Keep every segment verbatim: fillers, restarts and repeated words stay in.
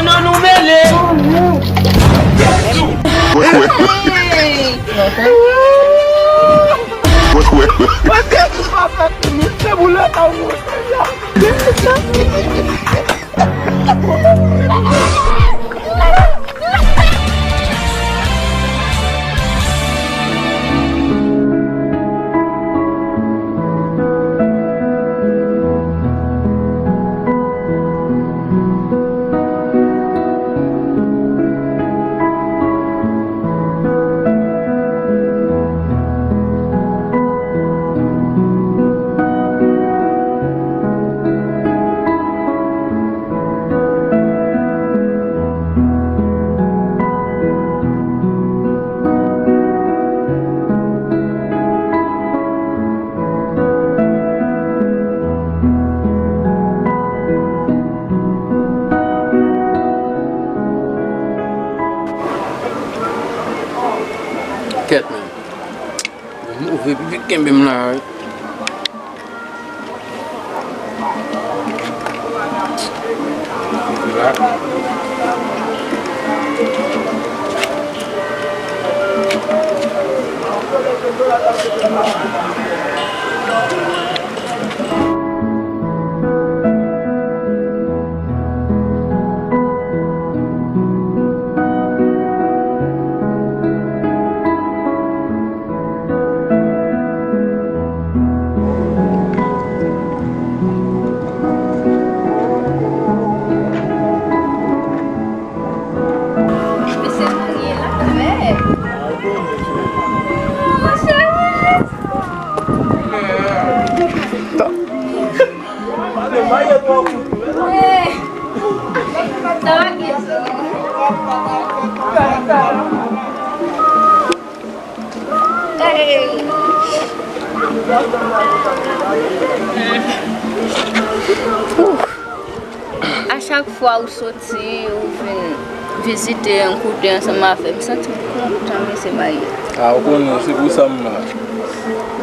Non, nou mele. Hey! Mwen tèt ou pa fè fini, se boulèt a ou. Kèt, men. Move pipi kenbe m la, wi. Mesye marye la, men. Monchè, wi. A chak fwa ou soti, ou vin vizite m, koute ansanm avè m, m santi m kontan, mesye marye. A, ou konnen, se pou sa m la.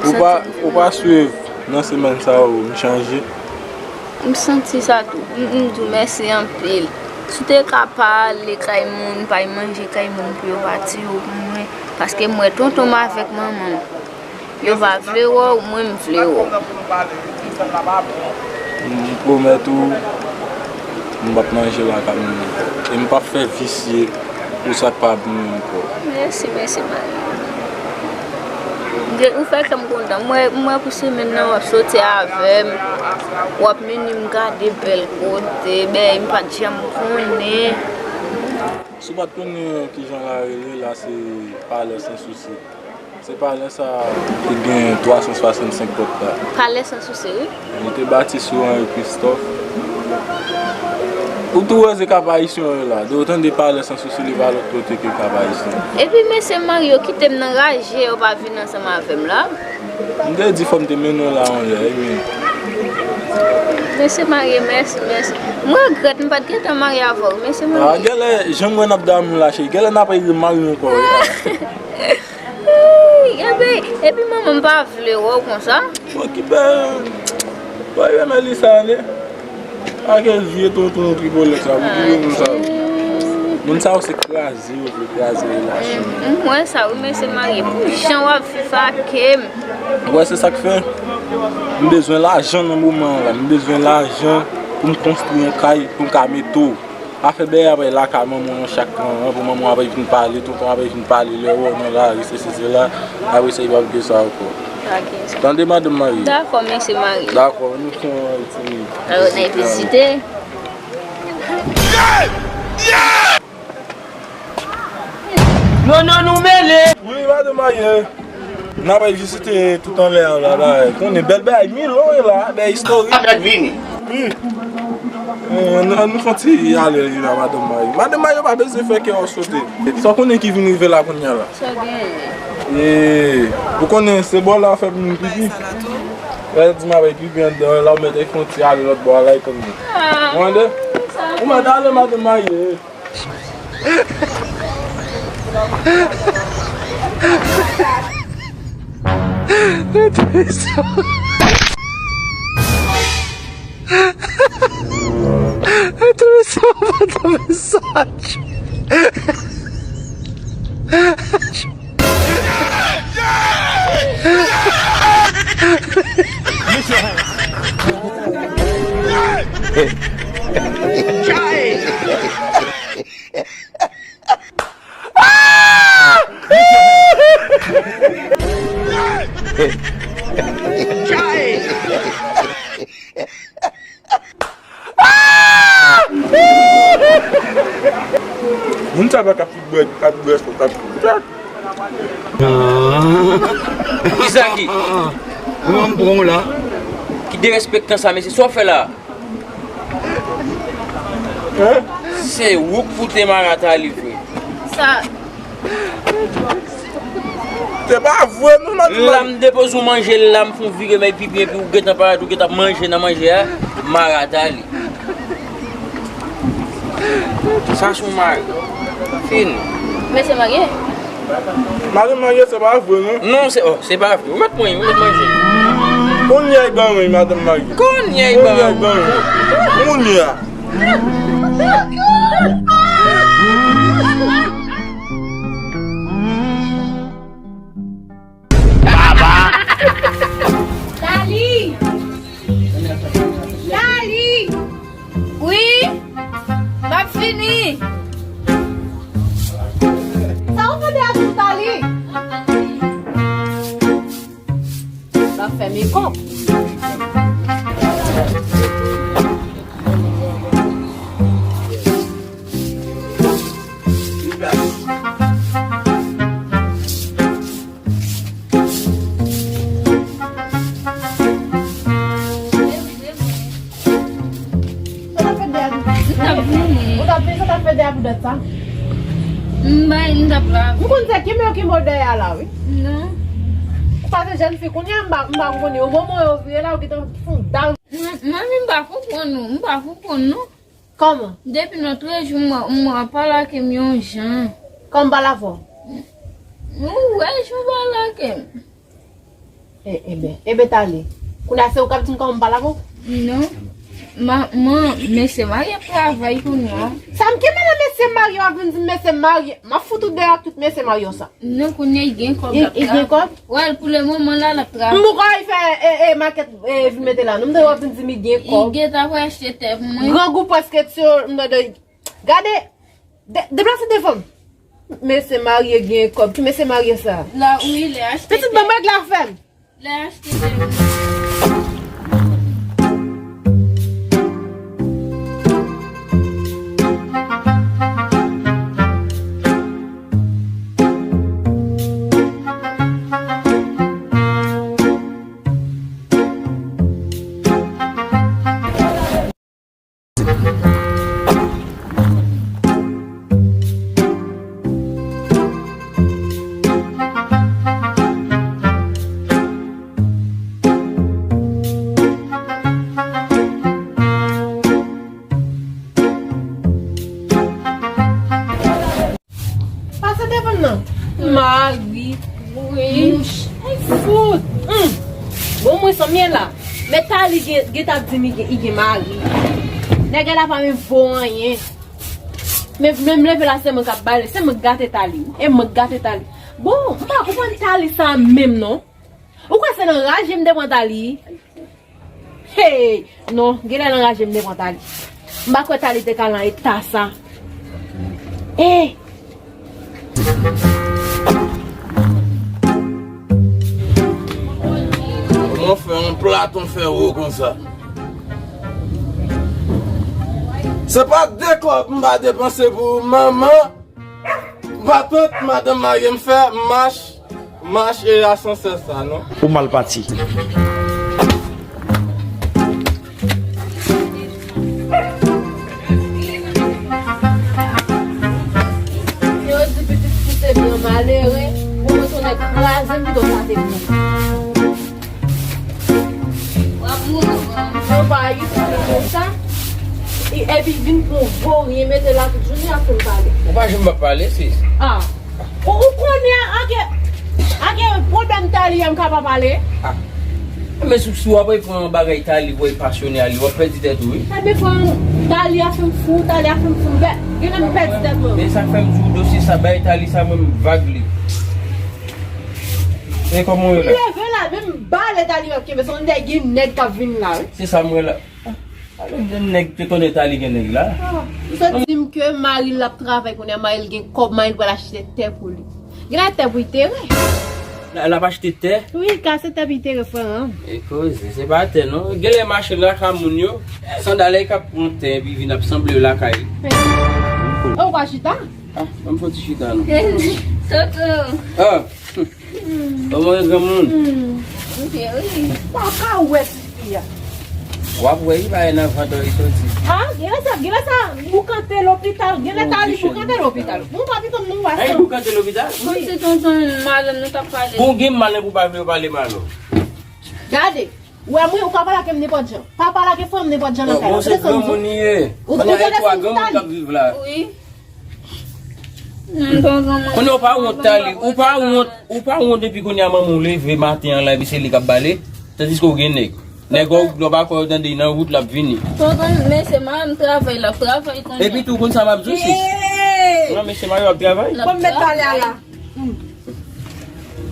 Ou pa, ou pa swiv nan semèn sa yo, m chanje. M santi sa tou. M, m di w mèsi anpil. Si w te ka pa ale kay moun, pa al manje kay moun pou yo pa tiye w pou mwen, paske m wè tonton m avèk manman m. Yo pa vle wè w, mwen m vle wè w. M pwomèt ou, m p ap manje lakay moun ankò. E m p ap fè visye pou sa k pa bon ankò. Mèsi, mèsi, mèsi. Ou fè kè m kontan. M wè, m wè pou semèn nan w ap soti avè m. W ap mennen m gade bèl kote, bèy m pa t janm konnen. Si w pa t konnen kijan la rele, la se Palè San Sousi. Se palè sa ki gen twa san swasannsenk pòt la. Palè San Sousi, wi. Li te bati sou Henri Christophe. Ou tou wè se Kap Ayisyen yo la. De w tande Palè San Sousi, li pa lòt kote ke Kap Ayisyen. Epi mesye marye yo kite m nan raje, yo pa vin ansanm avè m la. M te di fò m te mennen w la yon lè, wi. Mesye marye, mèsi, mèsi. M regrèt m pa t gentan marye avè w, mesye marye. A, genlè, jan m wè n ap damou la, cheri, genlè n ap remari ankò, wi. Epi, epi manman m pa vle wè w konsa. Bon, ki bèl. Bon, yo renmen li sa, ne. Ak vye tonton tripolèt sa, pou ki moun sa. Moun sa yo se kraze, yo vle kraze relasyon. M wè sa, wi, mesye marye. Pou jan w ap viv ak m. Ou wè, se sa k fè. M bezwen lajan nan moman an la. M bezwen lajan pou m konstwi yon kay, pou m ka mete w. Pa fè bèy apre lakay manman w chak tan an, pou manman w apre vin pale, tonton apre vin pale, lè w wè w nan lari, sesi, sela, apre sa, li p ap gen sa ankò. Tande, madanm marye. Dakò, mesye marye. Dakò, nou fè yon ti. Alò, n al vizite. Non, non, nou mele. Wi, madanm marye. N ap al vizite tout anlè an la, la. Konnen bèl bagay, Milo e la, bèl istorik. Avèk vini. Wi. Eh, nou, nou fè yon ti ale la, madanm marye. Madanm marye pa bezwen fè kè w sote. Sa w konnen ki vin rive la kounye a la? Sa genyen? Eh, ou konnen se bò la fè moun pipi. Lè di m avèk pipi anndan, la w mèt fè yon ti ale lòt bò a la, e konnen. Ou tande? Ou mèt ale, madanm marye. Sou sa pa ta mesaj. Moun sa pa ka fout bwè, ka fout bwè, ka fout bwè. Kisa ki? Mwen m pran w la. Ki derespektan sa, mesye? Sa w fè la? Hein? Se ou k fout Marata li vre. Sa. Se pa vre, non, madanm. La m depoze w manje, la m fè w vire men pipi, epi ou gentan parèt, ou gentan ap manje nan manje a, Marata li. Sa se yon mari. Fini. Men se marye. Madanm marye, se pa vre, non. Non, se, oh, se pa vre. Ou mèt pran, ou mèt manje. Kounye a, ban mwen, madanm marye. Kounye a, ban mwen. Kounye a. Baba! Tali! Tali! Wi! M ap fini! Sa w fè dèyè tou, Tali? M ap fè mekòp. Sa t ap fè dèyè tou? M t ap vini. Ou t ap vini, sa t ap fè dèyè pou dèt sa? M bay, m t ap lave. M konn se kenbe yo kenbe w dèyè a la, wi. Non. Ou pa se jèn fi, kounye a m pa, m pa konnen. Ou moman yo vire la, ou gentan fon dal. Mwen, mwen menm m pa konprann ou, m pa konprann non. Kòman? Depi nou trè jou, m wè, m wè w pa lake m yon jan. Kòman m pa lave w? M wè jan w pa lake m. E, eben, eben, Tali. Kounye a se ou k ap di m kòman m pa lave w? Non. Ma, man, mesye marye ap travay kounye a. Sa m kenbe nan mesye marye, w ap vin di m mesye marye. M ap fout ou deyò ak tout mesye marye w sa. Non, kounye a, li gen kòb, li ap travay. Li gen kòb? Well, pou le moman la, l ap travay. M poko al fè, e, e, makèt, e, vin mete la. Non, m tande w ap vin di m li gen kòb. Li gentan pral achte tè pou mwen. Grangou prèske tiye w, m tande. Gade, de-, deplase devan m. Mesye marye gen kòb. Ki mesye marye sa? La, wi, lè achte tè. Pitit, ban m règle afè m. Lè achte tè. Pase devan m nan. Mari, wi. Mouch. Ay, fout. Hum. Bon, mwen sanm ye la. Men Tali gen, gen t ap di m li gen, li gen mari. Nèg la pa menm vo anyen. Men, men m leve la, se mwen k ap bale. Se mwen k gate Tali. E mwen k gate Tali. Bon, m pa konprann Tali sa menm, non. Ou kwè se nan raje m te pran Tali? Hey! Non, genlè nan raje m te pran Tali. M pa kwè Tali te ka nan eta sa. Eh! Kòman fè yon platon fè wo konsa? Se pa de kòb m pa depanse pou manman. Patant, madanm marye m fè mach, mach e asansè sa, non? Ou mal pati. Yo di pitit ki se blan malere, pou mwen se yon nèg kraze m pito sa te byen. W ap mouri, bro. Mwen pa ayisyen konsa. E, epi vin pran voryen mete la tout jounen ap fè m pale. Ou pa janm pa pale, sis. Ah. Ou, ou konnen a, a gen, a gen pwoblèm Tali a m ka pa pale. Ah. Men si, si w ap pran bagay Tali pou w pasyone a li, w ap pèdi tèt ou, wi. Ebyen, frè m, Tali a fè m fou, Tali a fè m fou. Gen lè m pèdi tèt mwen. E sa k fè m di w dosye sa, bay Tali sa mwen m vag li. E kòman w ye la? M leve la, men m bale Tali m ap kenbe, se yon nèg, gen nèg k ap vin la, wi. Se sa m wè la. Ah, alò, gen nèg te konnen Tali gen nèg la. Ah, m sot di m ke mari l ap travay kounye a, mari l gen kòb, mari l pral achte tè pou li. Gen la tè pou li tere. La, l ap achte tè? Wi, ka se tè pou li tere, frè an. E koze, se pa tè non. Gen lè machann la ka moun yo, sandal la, li ka pran tè, epi vin ap sanble yo lakay li. Ou pa chita? Ah, ban m fè yon ti chita non. Toto. Ah. Kòman w ye granmoun? M byen, wi. Pa ka wè ti fi a. W ap wè, li pa wè nan vant li soti. Ah, gen lè sa, gen lè sa, boukante lopital, gen lè Tali boukante lopital. Bon, pa pitit mwen, wè. Ay, boukante lopital? Kòmsi tonton Malon nou t ap pale. Bon, gen malè pou pa vle pale Malon. Gade, wè mwen, ou ka pa lage m nenpòt jan. Pa pa lage fanm nenpòt jan nan kay la. Bon, se granmoun li ye. Ou konnen e twa granmoun k ap viv la. Wi. Kounye a ou pa wont Tali, ou pa wont, ou pa wont depi kounye a manman w leve maten an la epi se li k ap bale, tandiske w gen nèg. Nèg ou lè w pa kwè w tande nan wout l ap vini. Tonton, men se mari m travay, l ap travay kounye a. Epi tou konn sa m ap di w sis. Non, men se mari w ap travay. L ap travay. Bon, m met pale a la.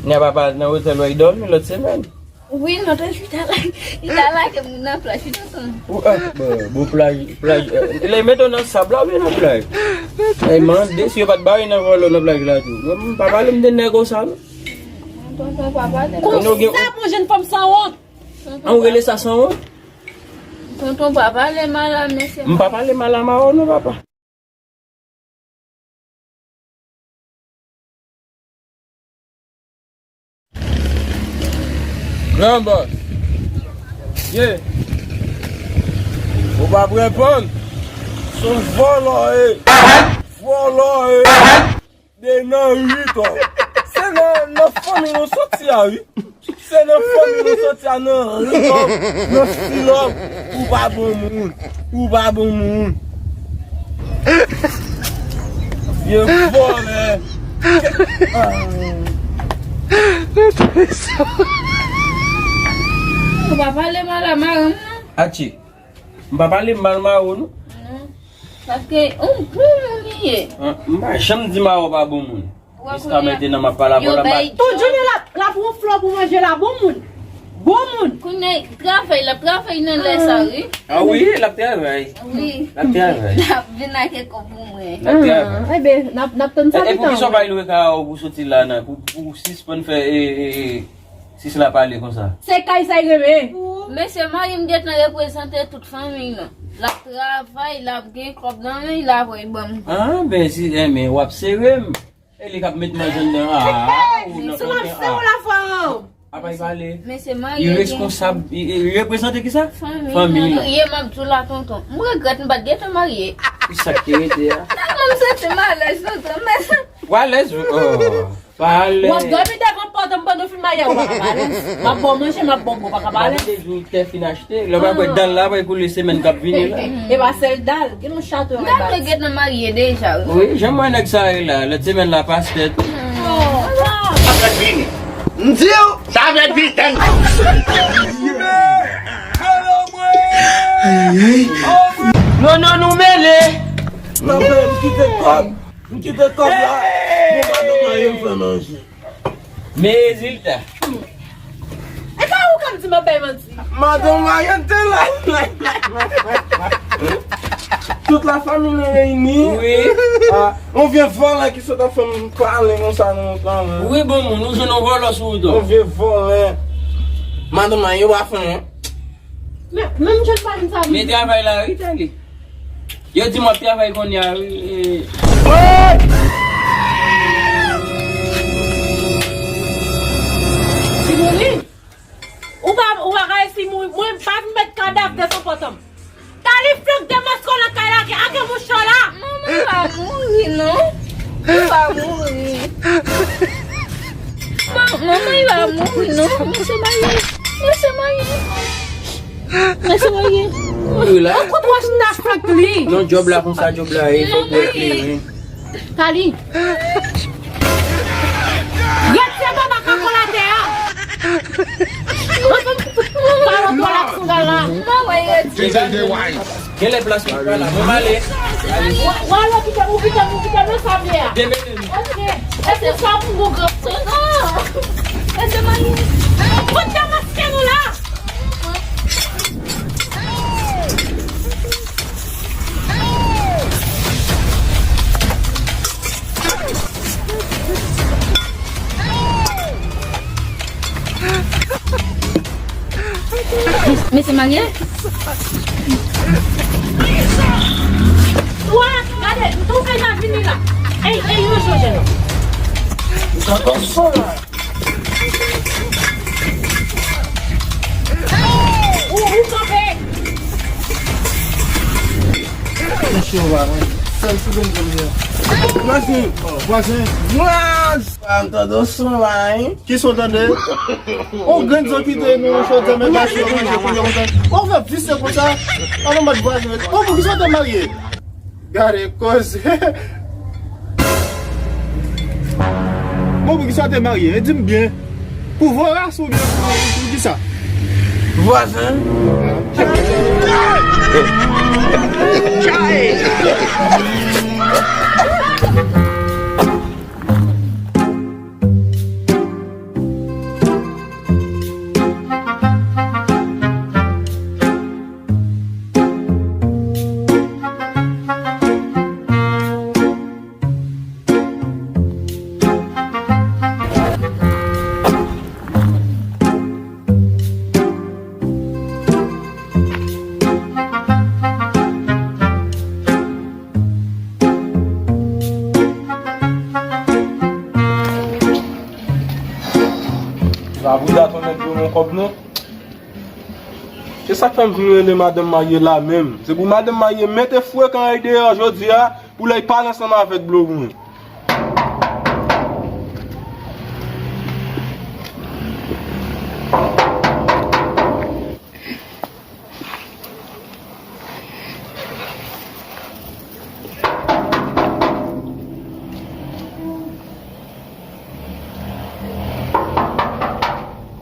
Nya papa nan otèl wè l dòmi lòt semèn. Wi, nou te chita la. Li ta lage moun nan plaj, li tonton. Ou, ah, bon, bon, plaj, plaj, eh, lè mete w nan sab la, oubyen nan plaj? Eh, mande si yo pa t bare nan vòlò nan plaj la tou. Mwen, m pa pale m de nèg konsa, non. Tonton, pa pale. Konsa pou yon jèn fanm sanwont. An, ou rele sa sanwont? Tonton, pa pale mal a mesye. M pa pale mal a Mawon, non, papa. Gran bòs. Ye. Ou p ap reponn. Se yon vòlò w ye. Vòlò w ye. De nan uit an. Se nan, nan fanmi nou soti a, wi. Se nan fanmi nou soti a, nan ridòm, nan silòm. Ou pa bon moun. Ou pa bon moun. Vye vòlè. Ah. Ou pa pale mal a madanm, non? Atchè. M pa pale mal Mawon, non. Non. Paske yon bon moun li ye. Ah, m pa janm di Mawon pa bon moun. Jiska mentnan m ap pale avè w la, m pa... Tout jounen l ap, l ap wonfle w pou manje la, bon moun. Bon moun. Kounye a, travay, l ap travay nan lè sa, wi. Ah wi, l ap travay. Wi. L ap travay. L ap vin ak kòb pou mwen. L ap travay. Ah, enben, n ap, n ap tann sa. E, e poukisa w pa lwe kay ou pou soti la, nan, pou, pou sispann fè, e, e, e, sis la pale konsa? Se kay sa y renmen. Men se mari m gentan reprezante tout fanmi nou. L ap travay, l ap gen kòb nan men, l ap voye ban m. Ah, ben, si, enben, w ap sere m. E li k ap met manje anndan. Ah, ou nan... Si w ap sere w la, frè an. Apa y pale? Men se mari m. Li reskonsab, li, li reprezante kisa? Fanmi. Fanmi nan. Ye, m ap di w la, tonton. M regrèt m pa t gentan marye. Ki sa k te rete a? Tèlman m santi m alèz, tonton. Men... Ou alèz? Oh. Pa alèz. W ap dòmi devan pòt an pandan w fin marye a, ou pa ka pa alèz. M ap ba w manje, m ap ba w bwè, ou pa ka pa alèz. Mwen te di w tè fin achte. Lè w pa kwè dal la, pa koule semèn k ap vini la. E pa sèl dal, gen yon chato anba. Dal mwen gentan marye deja, wi. Wi, jan m wè nèg sa ye la, lòt semèn la pastè tou. Oh, wow. Sa fèt vini. M di w. Sa fèt vini, tann. Ay, ay. Non, non, nou mele. Nan fè m kite kòb. M kite kòb la. Bon, madanm marye m fè manje. Men rezilta. E pa ou k ap di m ap bay manti. Madanm marye te la. Tout la fanmi nou reyini. Wi. Ah, yon vye vòlè ki sot ap fè m pale konsa nan yon tan. Wi, bon moun, ou jwenn yon vòlè sou wout ou. Yon vye vòlè. Madanm marye, ou pa fè anyen. Men, men m jwenn fanmi sa. Men travay la, wi, tande. Yo di m w ap travay kounye a, wi. Timoun, ou pa, ou pa ka resi mouri. Mwen pa vin met kadav devan pòt an. Tali flank demontre w nan kay la, ake mouch la. Manman pa mouri, non. Ou pa mouri. Manman, li pa mouri, non. Mesye marye. Mesye marye. Mesye marye. Ou la? Ou kout wòch nan flank li. Non, djòb la konsa, djòb la ye, fòk ou eklere. Tali. Retire baba kakòl atè a. Kalòt wòl ak sandal la. Mwen wè yo di. Genlè plas mwen pa la. Mwen m ale. Wa, wa, wa, kite m, ou kite m, ou kite m nan sab li a. Demen menm. Ok. E se sa pou mwen gran sè. Non. E se mwen. Kot damaske nou la? Mesye marye? Wa, gade, tou kay la vini la. Ey, ey, yo jwenn. Ou, ou kanpe. Mesye, w pa wè. Sèl sou benn kòm yo. Vwazen, vwazen. Vwaz! Pa m tande w son la, hein? Ki son tande? On grenn zokite nou, yon chòt zèmè mache, yon manje kounye konsa. Ou fè visye konsa. Avan m bat vwazen. Ou pou ki sa w te marye? Gade koze. Bon, pou ki sa w te marye? E di m byen. Pou voras oubyen pou, pou ki sa? Vwazen. Zabouda tonnè dlo nan kòb non. Se sa k fè m vin rele madanm marye la menm. Se pou madanm marye mete frekan ay deyò jodi a, pou lè y pale ansanm avèk Blowou.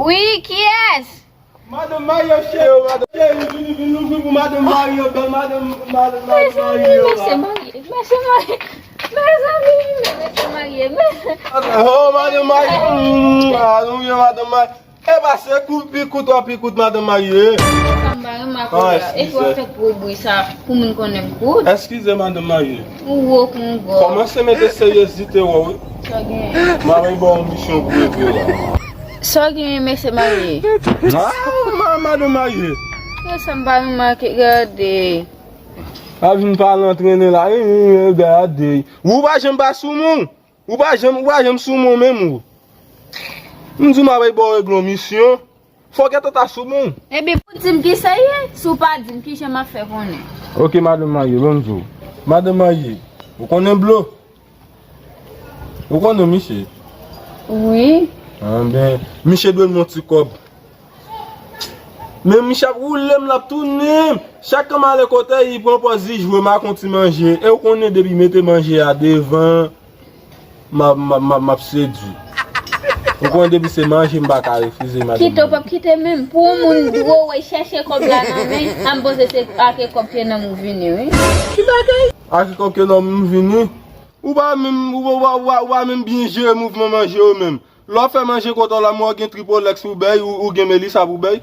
Wi, kiyès? Madanm marye cheri, madanm cheri, vini, vini, louvri pou madanm marye, bèl madanm, madanm, madanm marye. Mesye marye, mesye marye, mezanmi, mesye marye, men. Oh, madanm marye, mm, ah, nou byen madanm marye. E pa se kout, pi kout, w pi kout, madanm marye. Sa m pa renmen ak ou la. Epi w ap fè gwo bri sa pou moun konnen m kout. Eskize, madanm marye. Ou wo kon gò. Kòmanse mete seryozite w, wi. Sa w genyen? M ap ba w yon misyon pou regle la. Sa w genyen, mesye marye? Ah, ma-, madanm marye. Yo, sa m pa remake, gade. A vin pale antrennen la, eh, eh, eh, gade. Ou pa janm pa sou moun. Ou pa janm, ou pa janm sou moun menm ou. M di w m ap ba w regle yon misyon. Fò w gentan ta sou moun. Ebyen, pou di m ki sa ye, si w pa di m, ki jan m ap fè konnen? Ok, madanm marye, ban m di w. Madanm marye, ou konnen Blo? Ou konnen misye? Wi. Anben, misye dwe m yon ti kòb. Men misye ap woule m, l ap tounen m. Chak kan m ale kote, li pran pòz li jwe m ak yon ti manje. E ou konnen depi mete manje a devan, m ap, m ap, m ap, m ap sedui. Ou konnen depi se manje, m pa ka refize, madanm. Kite, w p ap kite menm. Pou yon moun dwe wè chèche kòb la nan men, a m panse se ak kòb ke nan men w vini, wi. Ki bagay? Ak kòb ke nan men m vini? Ou pa menm, ou, ou, ou, ou pa menm byen jere mouvman manje yo menm. Lè w fè manje kote w la, mwen gen Tripolex pou bèy, ou, ou gen Melisa pou bèy.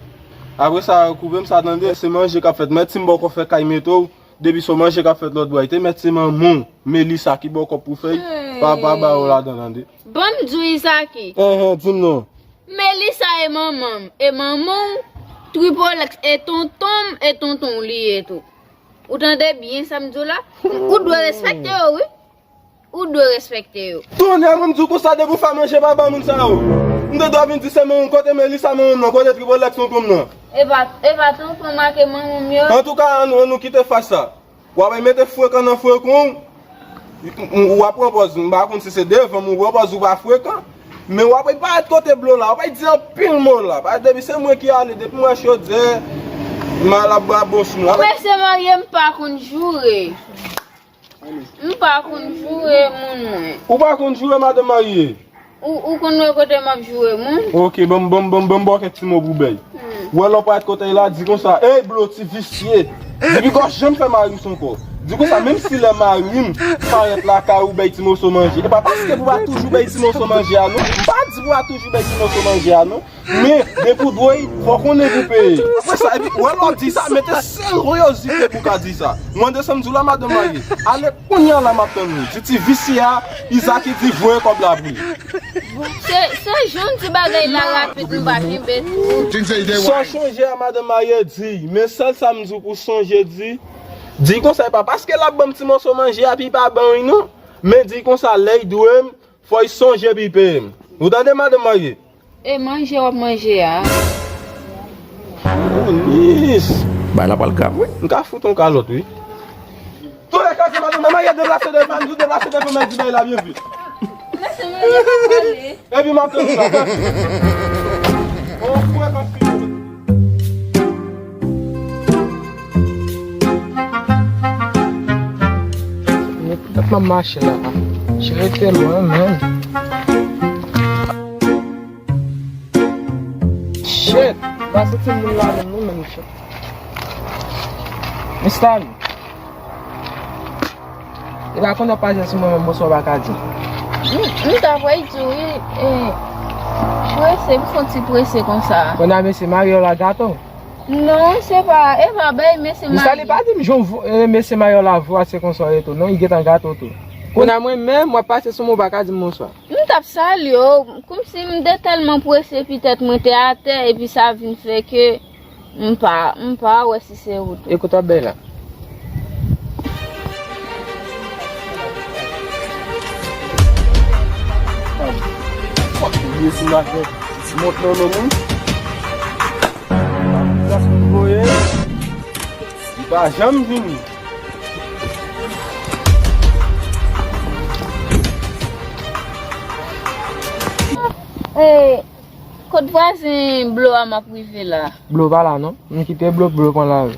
Apre sa, koupe m sa tande, se manje k ap fèt. Mèt si m poko fè kay mete w, depi se manje k ap fèt lòt bò, te mèt se manman w, Melisa ki ba w kòb pou fèy, pa, pa ba yo ladan tande. Ban m di w, Izaki. Enhen, di m non. Melisa e manman m, e manman w, Tripolex e tonton m, e tonton w li ye tou. Ou tande byen sa m di w la? Ou dwe respekte yo, wi. Ou dwe respekte yo. Tonnè, mwen m di w konsa, depi w fè manje pa ba moun sa yo. M te dwe vin di se manman m, kote Melisa manman m nan, kote Tripolex tonton m nan. E pa, e pa tonton m ak manman m yo. Antouka, ann, ann nou kite fas sa. W ap mete frekan nan frekan w. W ap pran pòz, m pa konn si se devan m ou pran pòz ou pa frekan. Men w ap parèt kote Blo la, w ap di anpil mo la. Paske depi se mwen ki ale, depi m wè chodyè, m al ap bwè bon sou mwen. Mesye marye, m pa konn joure. M pa konn joure moun mwen. Ou pa konn joure, madanm marye? Ou, ou konn wè kote m ap joure moun? Ok, ban m, ban m, ban m, ban m ba w kèk ti mo pou bèy. Hmm. Ou wè lè w parèt kote l la, di konsa, "Ey, Blo, ti visye." Di piko janm fè mari m son kò. Di konsa, menm si lè mari m parèt lakay ou bèy ti moso manje, e pa paske pou pa toujou bèy ti moso manje a non. M pa di pou pa toujou bèy ti moso manje a non. Men, depi w dwe, fò konnen pou peye. Apre sa, epi, wè lè w di sa, mete serozite pou w ka di sa. Mande sa m di w la, madanm marye. Ale kounye a la, m ap tann ou. Di ti visye a, Iza ki di voye kòb la pou li. Se, se jan w di bagay la rapid, m pa kenbe tou. Sa w chonje a, madanm marye, di. Men sèl sa m di w pou sonje di. Di konsa, e pa paske l ap ban m ti moso manje a, epi l pa ban w li non. Men di konsa, lè l dwe m, fò l sonje epi l peye m. Ou tande, madanm marye? E manje w ap manje a? Nis. Bay la pral grav, wi. M ka fout yon kalòt, wi. Toulèka, se madanm marye deplase devan m, deplase devan m, di bay la byen vit. Lese manje pa pale. Epi m ap tann sa. On fwe paske. Men poutèt m ap mache la. Chire te lwen, men. Shit! M pa santi moun la menm non, menm shit. Mister Lee. E pa konn w ap pase sou mwen menm, bonswa w pa ka di. M, m ta pral di w wi, e, prese, m fon ti prese konsa. Kounye a mesye marye w la gate w? Non, se pa, e pa bay mesye marye. Mister Lee pa di m jan w vo-, e, mesye marye w la vwase konsa w ye tou, non, li gentan gate w tou. Kounye a mwen menm, w ap pase sou mwen, w pa ka di m bonswa. M t ap salye w, kòmsi m te tèlman prese, petèt mwen te atè, epi sa vin fè ke m pa, m pa wè si se ou tou. Ekout w ap bay la. Fòk ou bliye si m ap fè ti mont nan non moun. Gras moun voye. Li pa janm vini. Hey, kot vwazen Blo a m ap rive la? Blo pa la non. M kite Blo, Blo pran lari.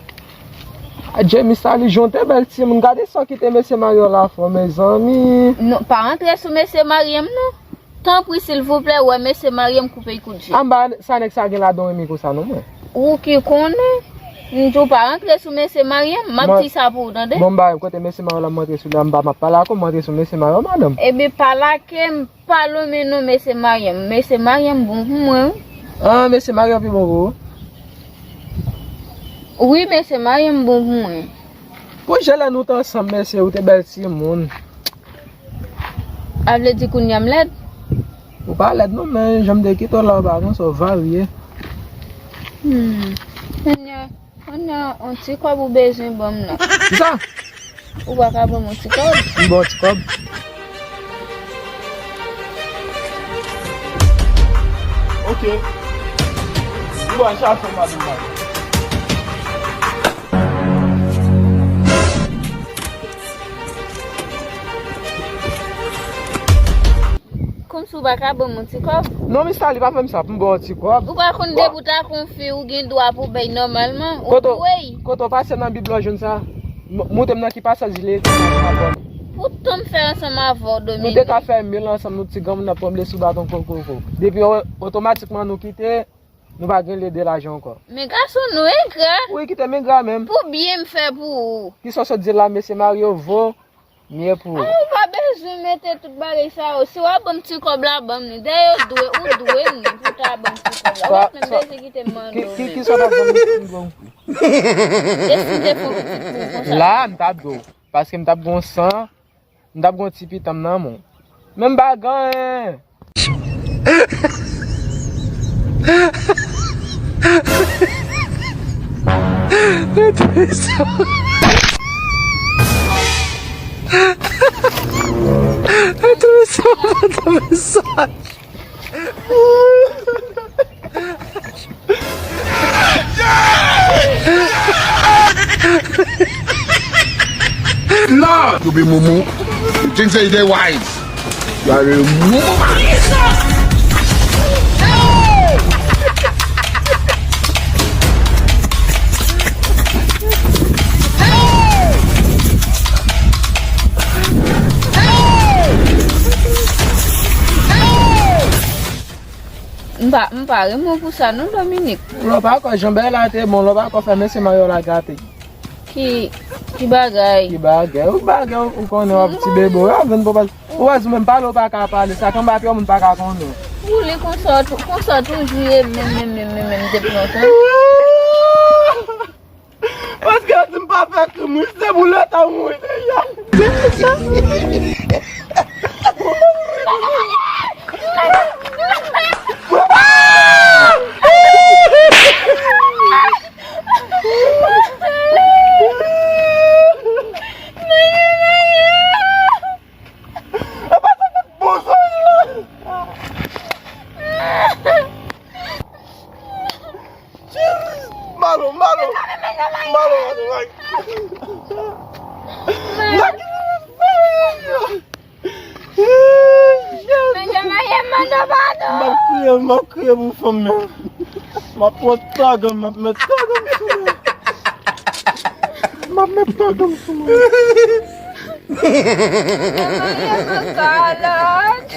Adje, Mister Lee, jan w te bèl timoun. Gade sa w kite mesye marye w la fè w, mezanmi. Non, pa antre sou mesye marye m non. Tanpri, silvouplè, wè mesye marye m, koupe l kout je. Anba sa nèg sa gen ladan w renmen konsa non, mwen. Ou ki konnen, m di w pa rantre sou mesye marye m, m ap di sa pou ou, tande? Bon, m ba kote mesye marye w la, m rantre sou li a, m pa, m ap pale ak ou, m rantre sou mesye marye w, madanm. Ebyen, pa lake m, pa lonmen non mesye marye m. Mesye marye m bon pou mwen, wi. Ah, mesye marye w pi bon pou ou? Wi, mesye marye m bon pou mwen. Pou je lè nou t ansanm, mesye, ou te bèl timoun. A vle di kounye a m lèd? Ou pa lèd non, men jan m te kite w la, ou pa konsa, ou varye. Hmm. Kounye a, kounye a, yon ti kòb ou bezwen ban m nan. Kisa? Ou pa ka ban m yon ti kòb? M ba w ti kòb. Ok. Ou ba chache madanm la. Kòmsi w pa ka ban m yon ti kòb? Non, Mister Lee, pa fè m sa, pou m ba w yon ti kòb. Ou pa konn depi w ta konfye, ou gen dwa pou bay nòmalman, ou dwe. Kote w pase nan Bib la w jwenn sa? M-, montre m nan ki pasaj li ekri sa pou m al ban nou. Poutan m fè ansanm avè w, Dominik. Nou te ka fè mil ansanm, nou ti granmoun ap tranble sou baton kokoko. Depi o-, otomatikman nou kite, nou pa gen lide lajan ankò. Men gason nou engra. Wi, kite m engra menm. Pou byen m fè pou ou. Kisa w sot di la, mesye marye w vo, m ye pou ou. Ah, ou pa bezwen mete tout bagay sa yo. Si w ap ban m ti kòb la, ban m li. Dèyè ou dwe, ou dwe m li pou w ta ban m ti kòb la. Ou pa t menm bezwen kite m mande w menm. Ki, ki, kisa w t ap ban m pou m ban w? E si m te fè yon pitit pou ou konsa? La, m t ap di w. Paske m t ap gen yon san, m t ap gen yon ti pitanm nan men w. Men m pa gen anyen. Lord! You be mumu. You think say you dey wise? You are a mumu man. M pa, m pa renmen w pou sa non, Dominik. Lè w pa kwè jan bagay la te bon, lè w pa kwè fè mesye marye w la gate. Ki, ki bagay? Ki bagay? Ou bagay, ou konnen w ap ti bebe, w ap vin pou pale. Ou wè, ou menm pale, ou pa ka pale. Sa k anba pye moun pa ka konnen. Boule konsa, tou- konsa toujou ye, menm, menm, menm, menm, menm, te pran tan. Paske yo di m pa fè krim, wi, se pou leta w mouri deja. Malo, malo. Malo, malo, malo. Mesye, mesye, mande padon. M ap kriye, m ap kriye pou fanm nan. M ap pran tagan, m ap met tagan sou mwen. M ap met tagan sou mwen. Mesye, mesye, kalòt.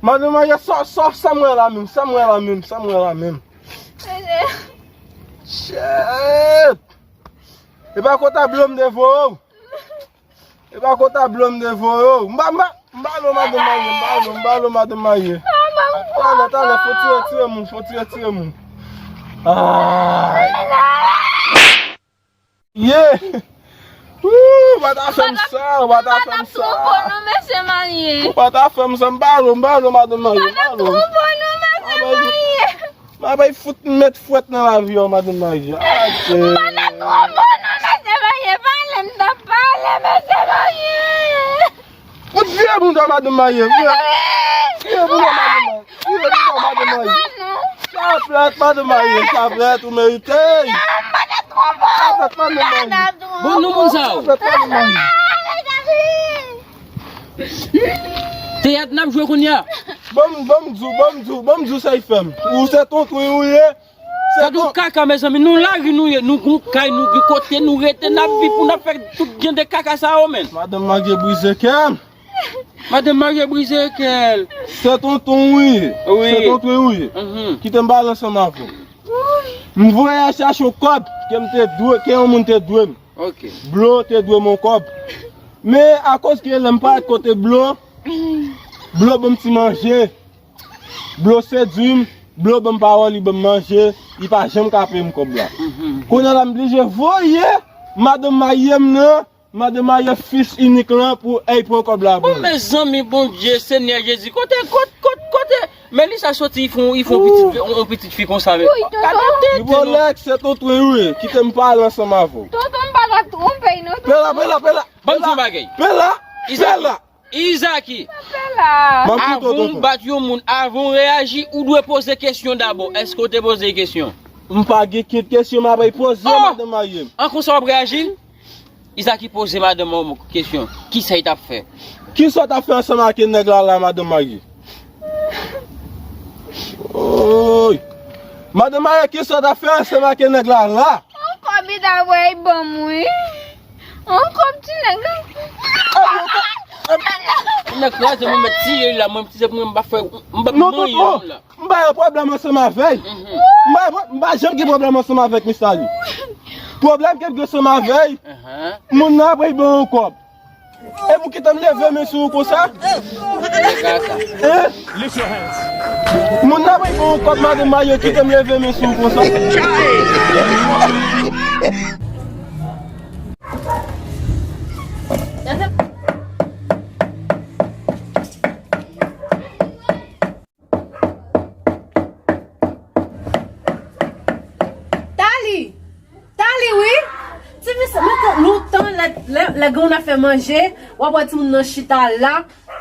Madanm Maye, sa, sa, sa m wè la menm, sa m wè la menm, sa m wè la menm. Shit! E pa konta blo m te voye w. E pa konta blo m te voye w. M pa, m pa, m pa lo madanm Maye, m pa lo, m pa lo madanm Maye. Talè, talè, fò tire, tire moun, fò tire, tire moun. Ay. Ye! Wou, ou pa ta fè m sa, ou pa ta fè m sa. Ou pa ta twonpe nou, mesye Maye. Ou pa ta fè m sa, m pa lo, m pa lo madanm Maye, m pa lo. Ou pa ta twonpe nou, mesye Maye. M ap fout met fwèt nan lavi a, madanm Maye. Adje. Ou pa ta twonpe nou, mesye Maye. Pale, m t ap pale, mesye Maye. Fout vye bouda madanm Maye, vye. Vye bouda madanm Maye. Vye bouda madanm Maye. Chaplèt madanm Maye, chaplèt ou merite. Chaplèt madanm Maye. Bon, nou moun sa yo. Chaplèt madanm Maye. Teyat n ap jwe kounye a. Bon, bon, di w, bon, di w, bon, di w sa y fè m. Ou se tonton ou ye. Gade yon kaka, mezanmi, nou lari nou ye, nou gon kay, nou gen kote nou rete, n ap viv pou n ap fè tout jan de kaka sa yo, menn. Madanm Maye brize kè m. Madanm Maye brize kè l. Se tonton ou ye. Wi. Se tonton ou ye. Mhm. Kite m pale ansanm avè w. M voye al chache yon kòb ke m te dwe, ke yon moun te dwe m. Ok. Blo te dwe m yon kòb. Men akoz ke lè m parèt kote Blo, Blo ban m ti manje. Blo sedui m, Blo ban m pawòl, li ban m manje, li pa janm ka peye m kòb la. Mhm. Kounye a la m blije voye madanm Maye m nan, madanm Maye fis inik lan pou èy pran kòb la pou mwen. Mezanmi, Bondye, Senyè Jezi, kote, kote, kote, kote Melissa soti, li fè yon, li fè yon pitit, yon, yon pitit fi konsa, men. Gade tenten, non. Rolex, se tonton ou ye, kite m pale ansanm avè w. Tonton, m pa ka twonpe, non, tonton. Pela, pela, pela. Ban m di yon bagay. Pela, pela. Izaki, avan w bat yon moun, avan w reyaji, ou dwe poze kesyon dabò. Èske w te poze kesyon? M pa gen kèk kesyon m ap poze madanm Maye m. An konsa w ap reyaji? Izaki poze madanm an kesyon. Kisa l t ap fè? Kisa w t ap fè ansanm ak nèg la la, madanm Maye? Oy! Madanm Maye, kisa w t ap fè ansanm ak nèg la la? Yon kòb li ta voye ban m, wi. Yon kòb ti nèg la. Nèg kraze mwen, mèt tiye l la, mwen, si se pou mwen, m pa fè, m pa manyen moun la. M pa gen pwoblèm ansanm avè l. M pa, m pa janm gen pwoblèm ansanm avèk Miss Lali. Pwoblèm ke m gen ansanm avè l, moun nan ap voye ban yon kòb. E pou kite m leve men sou ou konsa? Hein? Moun nan voye ban yon kòb, madanm Maye, kite m leve men sou ou konsa? Tali! Tali, wi! Ti fi sa, lontan, lontan, lè, lè, lè gen yon afè manje, w ap wè timoun nan chita la,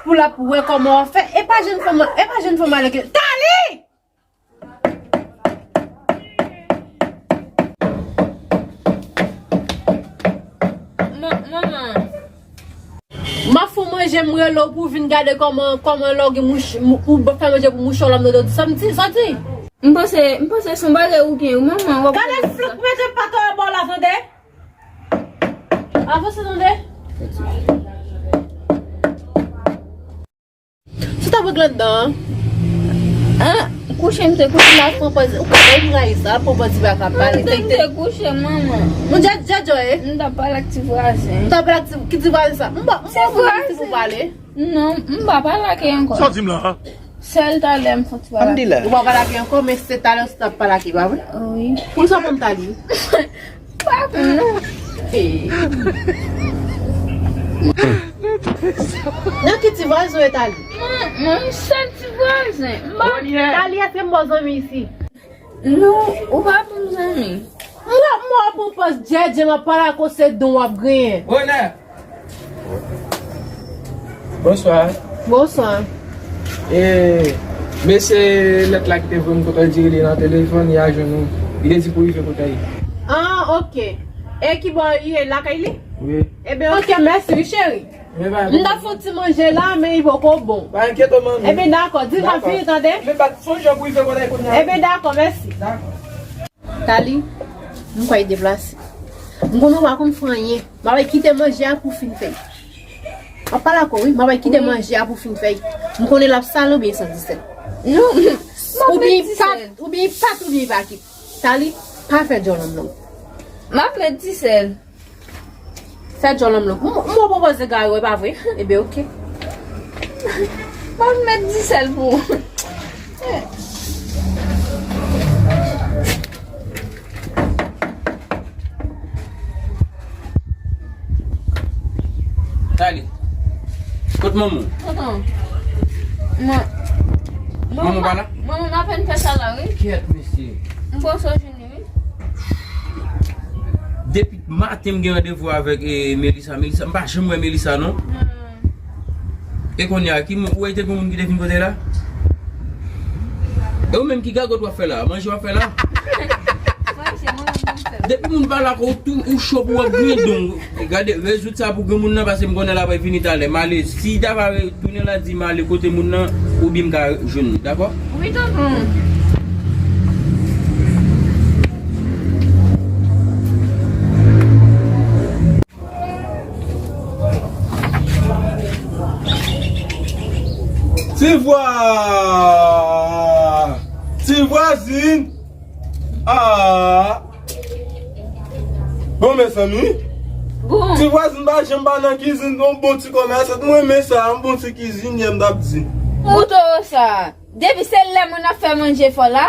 pou l ap wè kòman w ap fè. E pa jèn fanm, e pa jèn fanm ale ke, Tali! Ma-, manman. M ap fè w manje, m rele w pou w vin gade kòman, kòman lè w gen mouch-, mou-, ou fè manje pou mouchwa w la, m tande w di sa, m di, sa w di? M panse, m panse se yon bagay ou gen, wi, manman, w ap gade flank mete pa tò bò la, tande? Avanse, tande? Sa w t ap regle ladan an? Hein? Kouche, m te kouche, l ap pran pòz. Ou konnen m rayi sa, l ap pran pòz li pa ka pale. Mwen te kouche, manman. Mwen djè djè djè e. M t ap pale ak ti vwazen. M t ap pale ak ti, ki ti vwazen sa? M pa, m pa konn ki ti pou pale. Non, m pa pale ak li ankò. Sa w di m la? Sèl talè m fon ti pale ak li. Ou pa pale ak li ankò, men se talè w t ap pale ak li, pa vre? Wi. Pou sa pou m ta di? Pa pou non. Nan ki ti vwazen w ye Tali? Mwen, mwen sèl ti vwazen. M pa. Tali, èske m ba w zanmi isi? Non, ou pa pou m zanmi. Mwen, mwen pou pòz djèdjè, m ap pale ak ou, se don w ap genyen. Bonè. Bonswa. Bonswa. E, mesye lèt la ki te voye m kote w di li nan telefòn, li a jwenn ou. Li te di pou rive kote li. Ah, ok. E ki bò li ye, lakay li? Wi. Ebyen, ok, mèsi, wi, cheri. M ta fè yon ti manje la, men li poko bon. Pa enkyete w, manmi. Ebyen, dakò, di l m ap vini, tande? Men bat fon jan pou rive kote li kounye a. Ebyen, dakò, mèsi. Dakò. Tali, m kwè l deplase. M konnen w pa konn fè anyen. M ap kite manje a pou w fin fè l. M ap pale ak ou, wi. M ap kite manje a pou w fin fè l. M konnen l ap sale oubyen santi sèl. Non, m ap met disèl. Oubyen pat, oubyen pa kit. Tali, pa fè djòlòm non. M ap met disèl. Fè djòlòm non. M, m pwopoze gari w, e pa vre? Ebyen, ok. Mwen met disèl pou ou. Tali. Kot manman w? Tonton. Mwen. Manman w pa la? Manman m apèn fè sa la, wi. Kyèt, mesye. M panse w jwenn li, wi. Depi maten m gen randevou avèk, eh, Melissa. Melissa, m pa janm wè Melissa, non. Hmm. E kounye a, ki moun, ou wè te gen moun ki te vin kote la? E ou menm ki gagot w ap fè la? Manje w ap fè la? Manje, mwen menm m fè. Depi moun pa la, ou tou, ou cho pou w ap griyen don. Gade, rezoud sa pou granmoun nan, paske m konnen l ap vini talè. M ale, si ta va re-, tounen la, di m ale kote moun nan, oubyen m ka jwenn li, dakò? Wi, tonton. Ti vwa! Ti vwazin! Ah! Bon, mezanmi. Bon. Ti vwazin pa janm pa nan kizin, yon bon ti kòmèsant. Mwen renmen sa, yon bon ti kizinyè, m t ap di. Ou toro sa. Depi se lè moun ap fè manje fò la.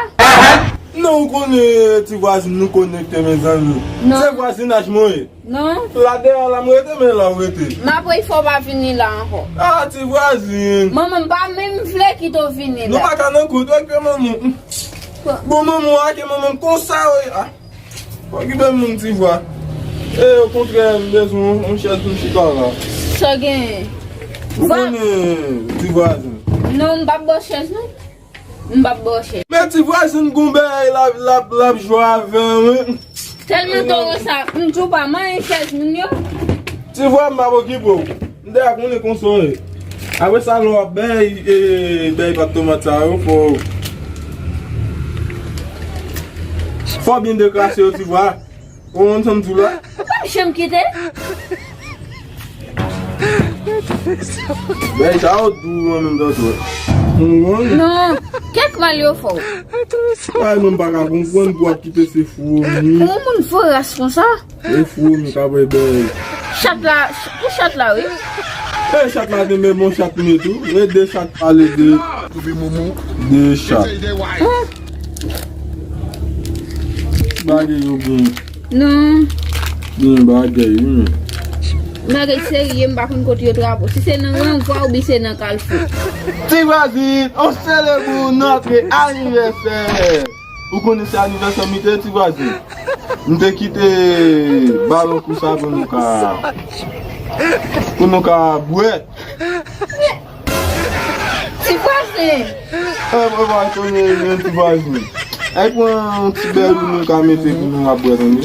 Non, ou konnen ti vwazin nou konekte, mezanmi. Non. Se vwazinaj mwen ye. Non. La dèyè la m rete, men la w rete. M ap wè fò w pa vini la ankò. Ah, ti vwazin. Manman m pa menm vle kite w vini la. Nou pa ka nan kout, ok, manman. Bon, manman, ake manman konsa, wi. Ah. Pa okipe moun, ti vwa. E, okontrè, m bezwen yon, yon chèz pou m chita la. Sa w genyen? Ou konnen, ti vwazin. Non, m p ap ba w chèz, non. M p ap ba w chèz. Men ti vwazin gon bagay l ap, l ap, l ap jwe avè m, wi. Tèlman toro sa, m di w pa manyen chèz moun yo. Ti vwa, m p ap okipe w. M deja konnen konsa w ye. Apre sa, lè w ap bay, e, bay pat tomat sa yo, fò, fò w byen dekrase yo, ti vwa. Ou konprann sa m di w la? Ou p ap janm kite. Bay sa yo dou an menm tan tou. Ou konprann? Non, kèk mal yo fè w. Ay, mwen m pa ka konprann pou w ap kite se fou, wi. Ou moun voras konsa? E fou, m ka wè bèl. Chat la, ch-, pou chat la, wi. E chat la te men bon chat mwen tou. E de chat pale de. Twouve momo. De chat. Bagay yo gen. Non. Gen bagay, wi. Bagay serye, m pa konn kote yo trapo. Si se nan Rangwa oubyen se nan Kalfou. Ti vwazin, on selebre notre anniversaire. Ou konnen se anivèsè m te ye, ti vwazin. M te kite balon kou sa pou nou ka, pou nou ka bwè. Ti vwazin. E, mwen pa konnen, men ti vwazin. Ay, pran yon ti bèl pou nou ka mete pou nou ap bwè, tande.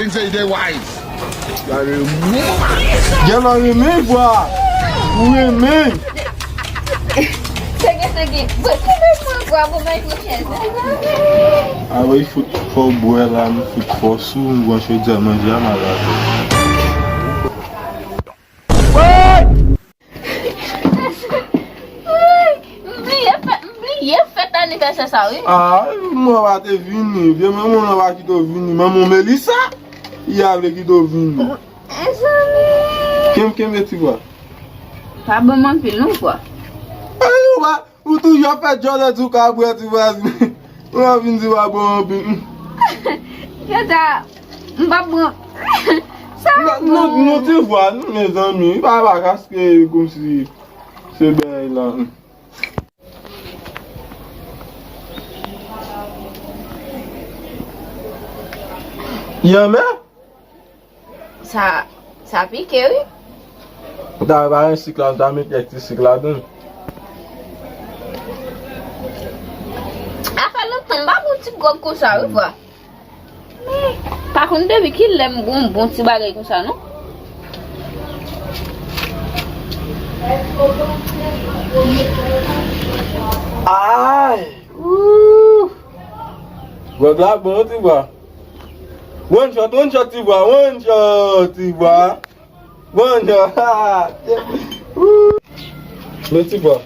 Gen lè renmen vwa. Ou renmen. Sege, sege. Bon, ki bèl mwen vwa pou mwen pou chèz. A wi, fout fò bwè la, m fout fò sou, m pran chodyè manje a malad. M bliye fèt, m bliye fèt anivèsè Sa wi. Ah, mwen pa te vini. Vye manman nan pa kite w vini. Manman Melissa, li a vle kite w vini. Mezanmi. Kenbe, kenbe ti vwa. Pa bon m anpil non vwa. Ay, ou pa, ou toujou ap fè djòlè di w ka bwè ti vwa. Ou ap vin di w pa bon anpil. Geta, m pa bon. Sa non, bon. Non, non, ti vwa, non, mezanmi. Pa, pa kaske kòmsi se bèy la. Yanmè? Sa, sa pike, wi. Ou ta pa yon sik la, ou ta mete yon ti sik ladan. A fè lontan, m pa bon ti gwòg konsa, wi, vwa. Pa konn depi kilè m gon bon ti bagay konsa non. Ay! Wouh! Gwòg la bon ti vwa. One shot, one shot ti vwa, one shot ti vwa. One shot. Wouh! Men ti vwa.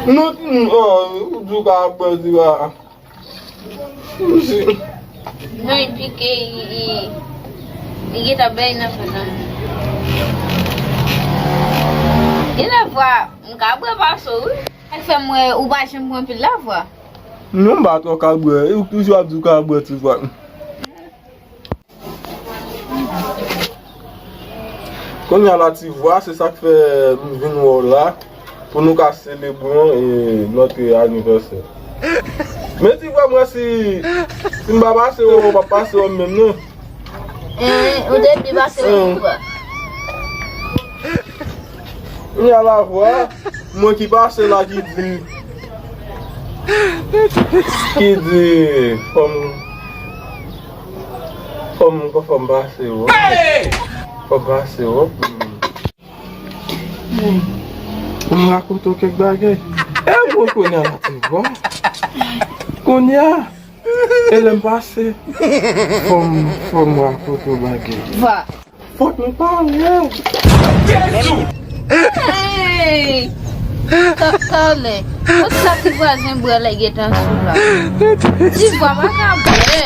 Nou, oh, ou di w ka bwè ti vwa. Non, li pike, li, li, li gentan bay nan fè nan. Gen lè vwa, m ka bwè pase w, wi. Sa k fè m wè ou pa janm pran pil la vwa. Non, m pa twò ka bwè. Ou toujou ap di w ka bwè ti vwa. Kounye a la ti vwa, se sa k fè m vin wè w la, pou nou ka selebre yon, e, nòt anivèsè. Men ti vwa, m wè si, si m pa pase wè w, ou p ap pase wè m menm non. Eh, ou te di pase wè m vwa. Kounye a la vwa, mwen ki pase la ki di, ki di, fò m, fò m, fò m pase wè w. Fò m pase wè w. Fò m rakonte w kèk bagay. E mwen kounye a la te bon. Kounye a, e lè m pase, fò m, fò m rakonte w bagay. Va. Fòk nou pale. Hey! Ka-, Kalè, kot sa ti vwazen bwè lè gentan sou la? Ti vwa pa ka bwè.